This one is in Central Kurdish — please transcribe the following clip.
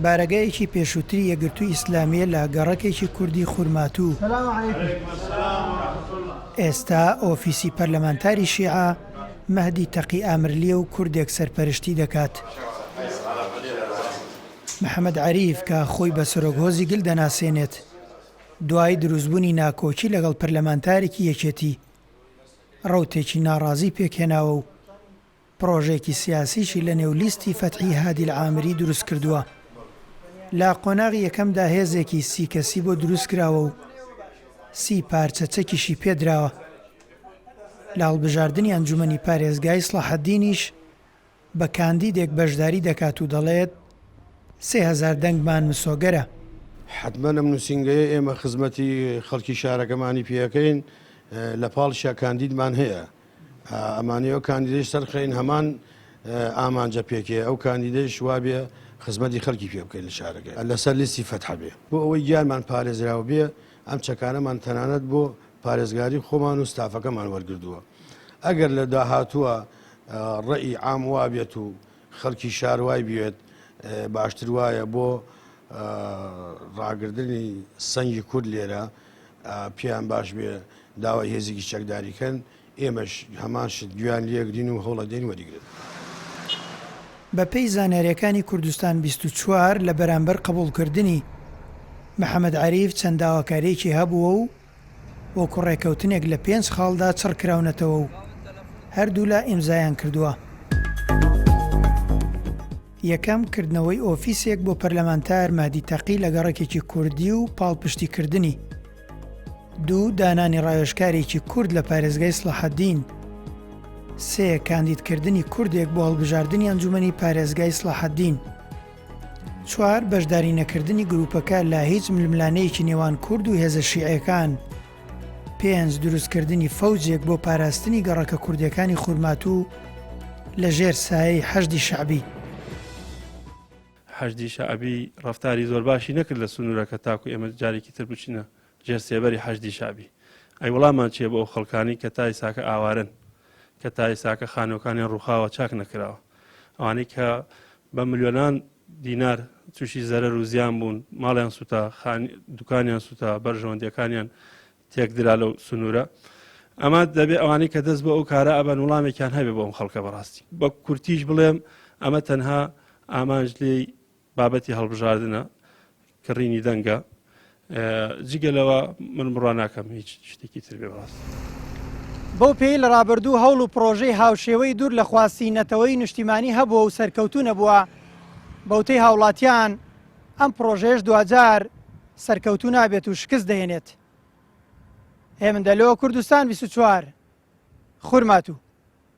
بارەگایەکی پێشووتری یەکگرتووی ئیسلامییە لە گەڕەکێکی کوردی خورماتوو. ئێستا ئۆفیسی پەرلەمانتاری شیعە مەهدی تەقی ئامرلییە و کوردێک سەرپەرشتی دەکات. محەمەد عەریف کە خۆی بە سەرۆک هۆزی گل دەناسێنێت، دوای دروستبوونی ناکۆکی لەگەڵ پەرلەمانتارێکی یەکێتی، ڕەوتێکی ناڕازی پێکهێناوە و پڕۆژەیەکی سیاسیشی لەنێو لیستی فەتحی هادی العامری دروستکردووە. لە قۆناغی یەکەمدا هێزێکی سی کەسی بۆ دروستکراوە و سی پارچە چەکیشی پێدراوە. لە هەڵبژاردنی ئەنجومەنی پارێزگای سڵاحەدینیش بە کاندیدێک بەشداری دەکات و دەڵێت، 3000 دەنگمان مسۆگەرە. حەتمەن ئەم نووسینگەیە ئێمە خزمەتی خەڵکی شارەکەمانی پێ ئەکەین، لە پاڵیشا کاندیدمان هەیە، ئەمانەوێ ئەو کاندیدەیش سەرخەین هەمان ئامانجە پێکێ ئەو کاندیدەیش وابێ خزمەتی خەڵکی پێ بکەین لە شارەکە لەسەر لیستی فەتحە بێ بۆ ئەوەی گیانمان پارێزراو بێ ئەم چەکانەمان تەنانەت بۆ پارێزگاری خۆمان و ستافەکەمان وەرگردووە ئەگەر لە داهاتووە ڕێی عام وابێت و خەڵکی شار وای بوێت باشتر وایە بۆ ڕاگردنی سەنگی کورد لێرە پێیان باش بێ داوای هێزێکی چەکداری کەن، ئێمەش هەمان شت گوێیان لێگرین و هەوڵەدەین وەریگرن. بەپێی زانیارییەکانی کوردستان 24 لە بەرامبەر قبوڵکردنی محەمەد عەریف چەند داواکارییەکی هەبووە و وەکو ڕێکەوتنێک لە پێنج خاڵدا چڕکراونەتەوە و هەردوولا ئیمزایان کردووە. یەکەم، کردنەوەی ئۆفیسێک بۆ پەرلەمانتار مەهدی تەقی لە گەڕەکێکی کوردی و پاڵپشتیکردنی. دوو، دانانی ڕاوێژکارێکی کورد لە پارێزگای سڵاحەدین. سێ، کاندیدکردنی کوردێک بۆ هەڵبژاردنی ئەنجومەنی پارێزگای سڵاحەدین. چوار، بەشداری نەکردنی گروپەکە لە هیچ ململانێیەکی نێوان کورد و هێزە شیعیەکان. پێنج، دروستکردنی فەوجێک بۆ پاراستنی گەڕەکە کوردیەکانی خورماتوو لە ژێر سایەی حەشدی شەعبی. حەشدی شەعبی ڕەفتاری زۆر باشی نەکرد لە سنوورەکە تاکو ئێمە جارێکی تر بچینە ژێر سێبەری حەشدی شەعبی. ئەی وەڵامان چییە بۆ ئەو خەڵکانەی کە تا ئیساکە ئاوارەن، کە تا ئیساکە خانووەکانیان ڕووخاوە چاک نەکراوە، ئەوانەی کە بە ملیۆنان دینار تووشی زەرەر و زیان بوون، ماڵیان سووتا، دوکانیان سووتا، بەرژەوەندیەکانیان تێکدرا لەو سنوورە. ئەمە دەبێ ئەوانەی کە دەست بۆ ئەو کارە ئەبەن وڵامێکیان هەبێ بۆ ئەم خەڵکە بەڕاستی. بە کورتیش بڵێم ئەمە تەنها ئامانج لێی بابەتی هەڵبژاردنە، کڕینی دەنگە، جگە لەوە من بڕوا ناکەم هیچ شتێکی تر بێ بەڕاستی. بەو پێیەی لە ڕابردوو هەوڵ و پڕۆژەی هاوشێوەی دوور لە خواستی نەتەوەیی نیشتیمانی هەبووە و سەرکەوتوو نەبووە، بەوتەی هاوڵاتیان ئەم پڕۆژەیەش دواجار سەرکەوتوو نابێت و شکست دەهێنێت. هێمن دەلۆ، کوردستان 24، خورماتوو.